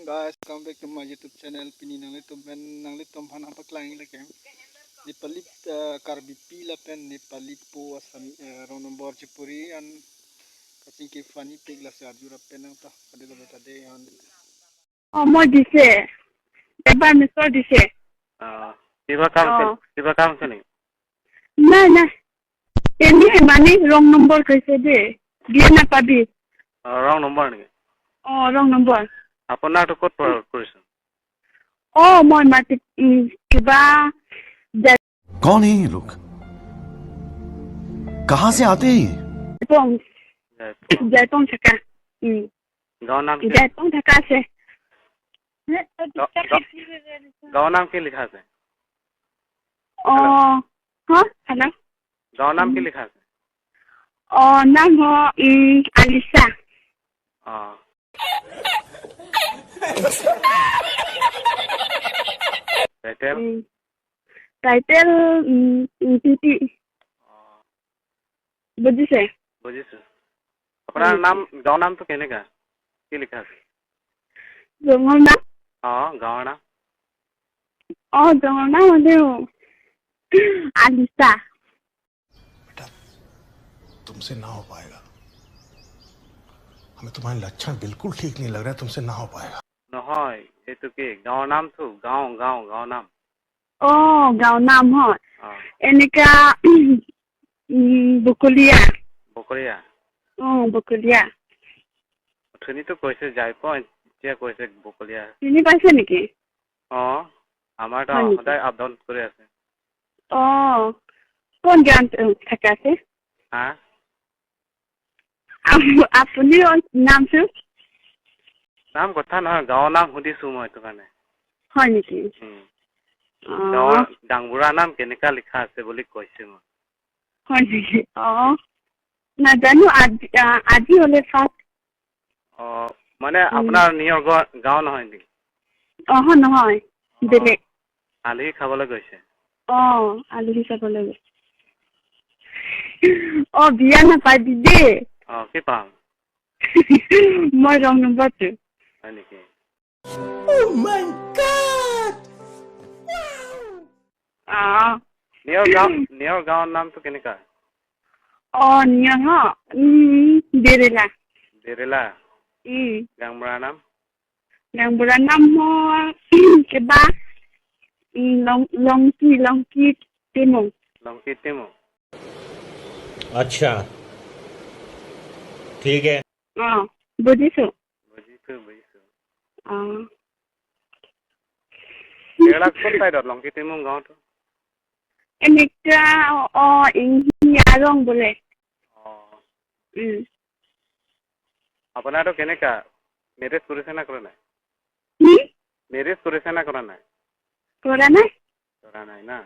Guys, welcome back to my YouTube channel pini nang litom pen nang litom han apa klang lake Nepali Karbi pi la pen Nepali po asam wrong number chipuri an kaching ke funny pic la sa jura pen nang ta ade lo ta de an. অ, মই দিছে, এবাৰ মিছৰ দিছে। অ, কিবা কাম আছে? অ। কিবা কাম আছে নেকি? নাই নাই, এনেই মানে ৰং নম্বৰ কৈছে দেই, বিয়া নাপাবি। অ, ৰং নম্বৰ নেকি? অ, ৰং নম্বৰ। আপোনাৰটো ক'ত কৰিছে? অ, মই মাটি কিবা कौन है ये लोग? कहां से आते हैं ये? জাইপং। জাইপং থাকা। গাঁৱৰ নাম কি? জাইপং থাকা আছে। গাঁৱৰ নাম কি লিখা আছে? অ, হ, হেল্ল'। গাঁৱৰ নাম কি লিখা আছে? অ, নাম হ আলিচা। অ, টাইটেল? টাইটেল টিটি। বুজিছে? বুজিছো। আপোনাৰ নাম, গাঁৱৰ নামটো কেনেকা কি লিখা আছে? জঙৰ নাম? অ, গাঁৱৰ নাম। অ, জঙৰ নাম হ'লেও আলিচা। बेटा, तुमसे ना हो पाएगा। हमें तुम्हारे लक्षण बिल्कुल ठीक नहीं लग रहा है। तुमसे ना हो पाएगा। নহয়, এইটো কি গাঁৱৰ নামটো, গাঁৱৰ নাম। অ, গাঁৱৰ নাম হয়। অ। এনেকা বকলীয়া। বকৰীয়া? অ, বকলীয়া। অথনিতো কৈছে যাই পোৱা, এতিয়া কৈছে বকলীয়া। চিনি পাইছে নেকি? অ, আমাৰতো হয় নেকি? সদায় আপ ডাউন কৰি আছে। অ, কোন গাঁৱত থাকা আছে? হা? আপুনি নামটো? নাম কথা নহয়, গাঁৱৰ নাম সুধিছো মই এইটো কাৰণে। হয় নেকি? অ। গাঁৱৰ গাঁওবুঢ়া নাম কেনেকা লিখা আছে বুলি কৈছে মই। হয় নেকি? অ, নাজানো, আজি হ'লে ফাৰ্ষ্ট। অ, মানে আপোনাৰ নিজৰ গাঁও নহয় নেকি? অহ, নহয়, বেলেগ। আলহী খাবলৈ গৈছে? অ, আলহী চাবলৈ গৈছে। অ, বিয়া নাপাবি দেই। অ, কি পাম? মই ৰং নম্বৰটো। হয় নেকি? অ। নিজৰ গাঁৱৰ নামটো কেনেকা? অ, নিয়ৰ হ বেৰেলা। বেৰেলা? গাঁওবুঢ়াৰ নাম? গাঁওবুঢ়াৰ নাম হয় কিবা লংকি টেমং। লংকি টেমু? अच्छा, ठीक है। অ, বুজিছো। বুজিছো, বুজিছো। অ। কেৰেলা কোন চাইডত লংকি টেমু গাঁৱটো? এনেকা অ, আৰং বোলে। অ। আপোনাৰটো কেনেকা, মেৰেজ কৰিছে না কৰা নাই? কি? মেৰেজ কৰিছে না কৰা নাই? কৰা নাই। কৰা নাই না?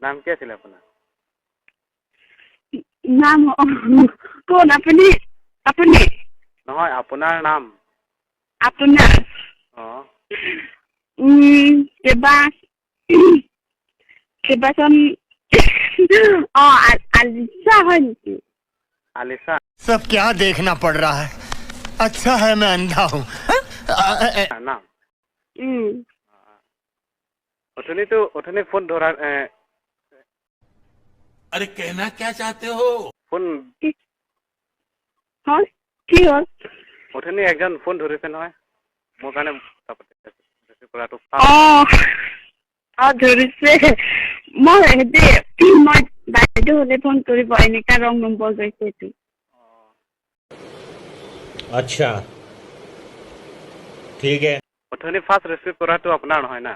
নাম কি আছিলে আপোনাৰ? নাম কোন আপুনি? আপুনি? নহয়, আপোনাৰ নাম। আপোনাৰ? অ। কিবা কিবাচোন, অ, আলিচা হয় নেকি? আলিচা। सब क्या देखना पड़ रहा है? अच्छा है मैं अंधा हूँ। নাম। অথনিতো অথনি ফোন ধৰা अरे, कहना क्या चाहते हो? ফোন হয়, কি হ'ল? অথনি একজন ফোন ধৰিছে নহয়, মোৰ কাৰণে কথা পাতি আছে ৰিচিভ কৰাটো। অ অ, ধৰিছে। মই দেই, মই বাইদেউ হ'লে ফোন কৰিব, এনেকা ৰং নম্বৰ গৈছে এইটো। अच्छा, ठीक है। অথনি ফাৰ্ষ্ট ৰিচিভ কৰাটো আপোনাৰ নহয় না?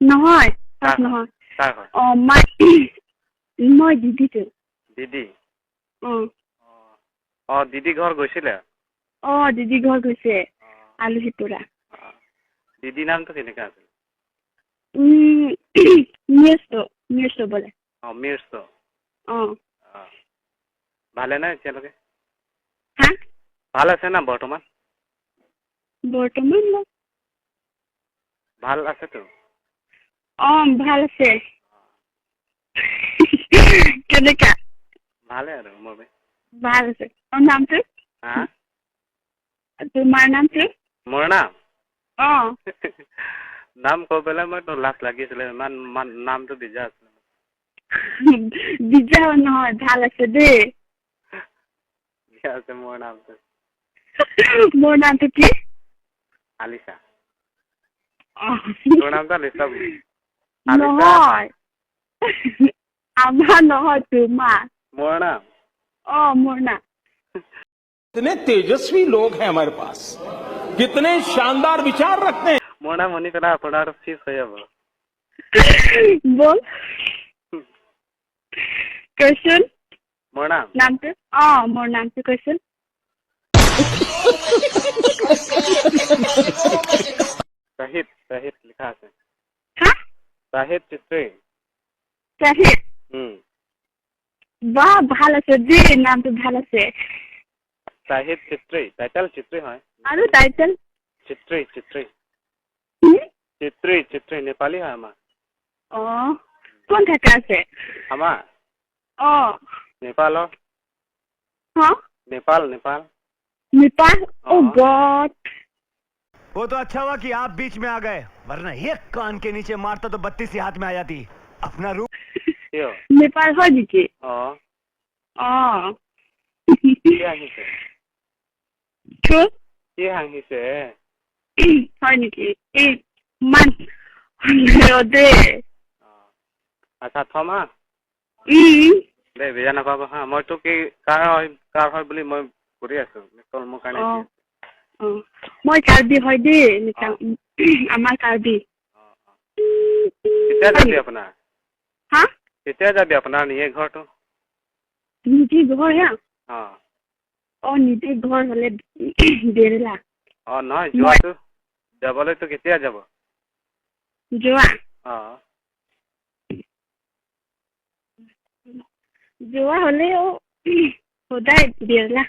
নহয়, ফাৰ্ষ্ট নহয়। কাৰ হয়? অ, মই দিদিটো। দিদি? অ। অ, দিদি ঘৰ গৈছিলে? অ, দিদি ঘৰ গৈছে আলহী পুৰা। দিদি নামটো কেনেকা আছিল? মিৰ্চ বোলে। অ, মিৰ্চ। অ। অ, ভালে নাই এতিয়ালৈকে? হা? ভাল আছে না বৰ্তমান? বৰ্তমান ভাল আছেতো? অ, ভাল আছে। কেনেকা? ভালে আৰু মোৰ। ভাল আছে। তোৰ নামটো? হা? তোমাৰ নামটো? মোৰ নাম? অ। নাম কৈ পেলাই মই তোৰ লাজ লাগিছিলে, ইমান নামটো বিজা আছিলে। বিজা নহয়, ভাল আছে দেই। বিয়া আছে মোৰ নামটো। মোৰ নামটো কি? আলিচা। অ। তোৰ নামটো আলিচা বুলি। আলিচা। নহয়, আমাৰ নহয়, তোমাৰ। মোৰ নাম? অ, মোৰ নাম। कितने तेजस्वी लोग हैं हमारे पास, कितने शानदार विचार रखते हैं। মোৰ নাম শুনি পেলাই আপোনাৰ ফিজ হৈ যাব। বল, কৈচোন। মোৰ নাম? নামটো, অ, মোৰ নামটো কৈচোন। চাহিদ, চাহিদ লিখা আছে। হা? চাহিদ চিত্ৰী। চাহিদ? উম। বাহ, ভাল আছে দেই, নামটো ভাল আছে। চাহিদ চিত্ৰী, টাইটেল চিত্ৰী হয়। আৰু টাইটেল? চিত্ৰী, চিত্ৰী। চিত্ৰী, চিত্ৰী, নেপালী হয় আমাৰ। অ, কোন থাকা আছে? আমাৰ? অ। নেপালৰ। হা? নেপাল, নেপাল। নেপাল? অ। অ। গড। वो तो अच्छा हुआ कि आप बीच में आ गए, वरना एक कान के नीचे मारता तो 32 ही हाथ में आ जाती। अपना रूप কিয়? নেপাল হয় নেকি? অ। অ। কি হাঁহিছে? কি? কি হাঁহিছে? হয় নেকি? এই ইমান দেই। অ, আচ্ছা, থম হা। উম। দে, বেয়া নাপাব হা। মই তোক কি কাৰ হয়, কাৰ হয় বুলি মই কৰি আছো। মিছ মোৰ কাৰণে অ। দি আছে। অ, মই কাৰ্বি হয় দেই। আমাৰ কাৰ্বি। কেতিয়া যাবি আপোনাৰ? হা? কেতিয়া যাবি আপোনাৰ নিজে ঘৰটো? নিজে ঘৰ হে? অ। অ, নিজে ঘৰ হলে বেৰলা। অ, নহয়, যোৱাটো, যাবলৈতো কেতিয়া যাব? যোৱা? অ। যোৱা হলেও সদায় বেৰলা।